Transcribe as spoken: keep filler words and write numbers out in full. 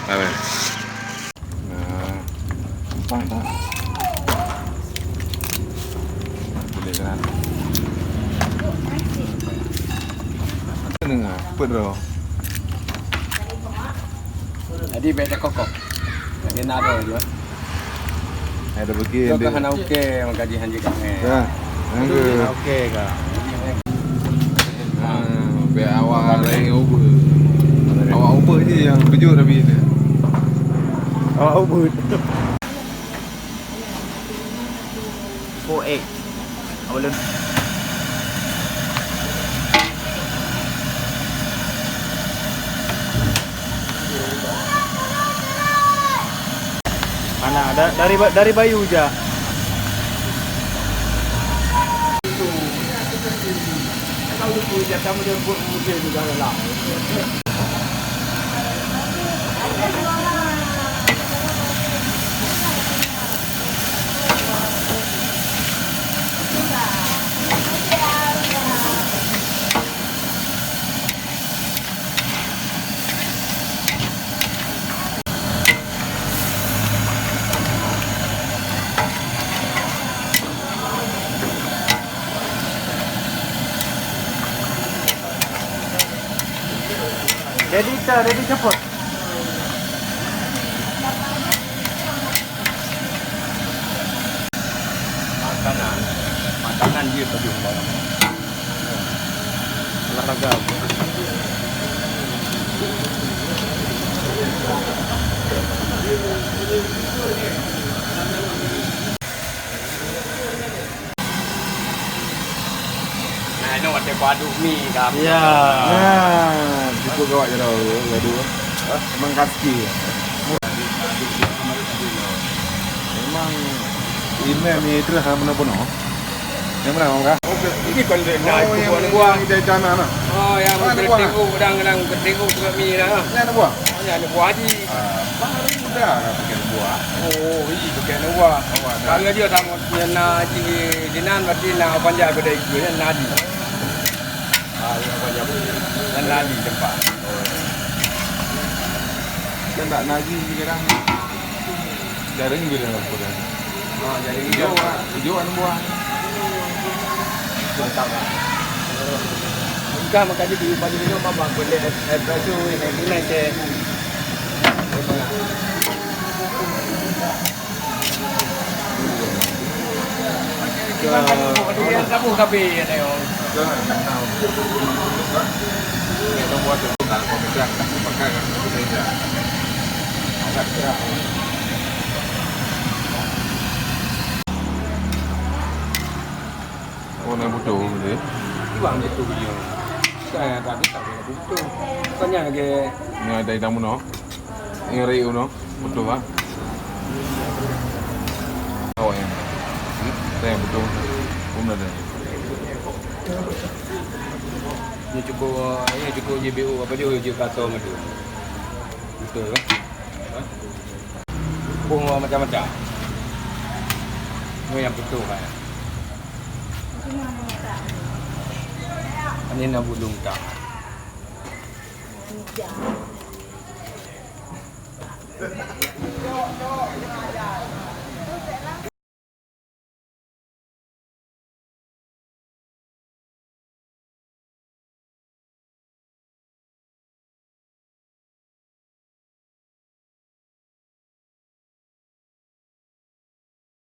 Nah, empat dah. Boleh kan? Dengar, apa tu? Jadi beda kokok. Lagi nado je. Ada bagi. Kau hana oke maka jihan jika. Ya. Hana oke kah? Ah, biar awak lain over. Awak over je yang kejut tapi ni. Awak over. Four eight. Awak lun. Mana? Da-, dari ba-, dari Bayu jak. Ready, sir. Ready, cepat. Makanan. Makanan dia tadi. Olahraga. Nah, ini watèe kau aduk mi kah? Ya. Nah, cukup gawat je tau, gaduh. Hah? Memang kaki. Memang imam ni terus ha bunoe-bunoe. Yang mana, Bang? Ini kan dia nak buat. Yang mana buah? Tengok, tengok juga mi dah. Yang mana buah? Oh, yang ada buah haji. Ah, baru dah pakai buah. Oh, iya, pakai buah. Kalau dia sama Nyang na jih sinan berarti na panjang kedai jih, nyang na di. Ah, nyang panjang. Nyang na di tempat. Kan tak na jih kadang. Jaring bila nak pun. Ah, jaring hijau. Hijau, hijau anu buah. Mantap lah. Engkau makan di pagi-pagi minum apa? Boleh espresso, ini, ini, Oh, nak butuh tu. Iwan butuh dia. Saya tak ada, tak ada butuh. Bukannya lagi. Ni ada hitam bunuh. Ngeri uno, betul ah. Oh ya. Hmm? Saya betul. Umna dah. Ni cukup, ni cukup J B O apa dia, je kata madu. Betul kan? Ha? Pun macam-macam. Ni yang betul kan? Ini nak bulung tak?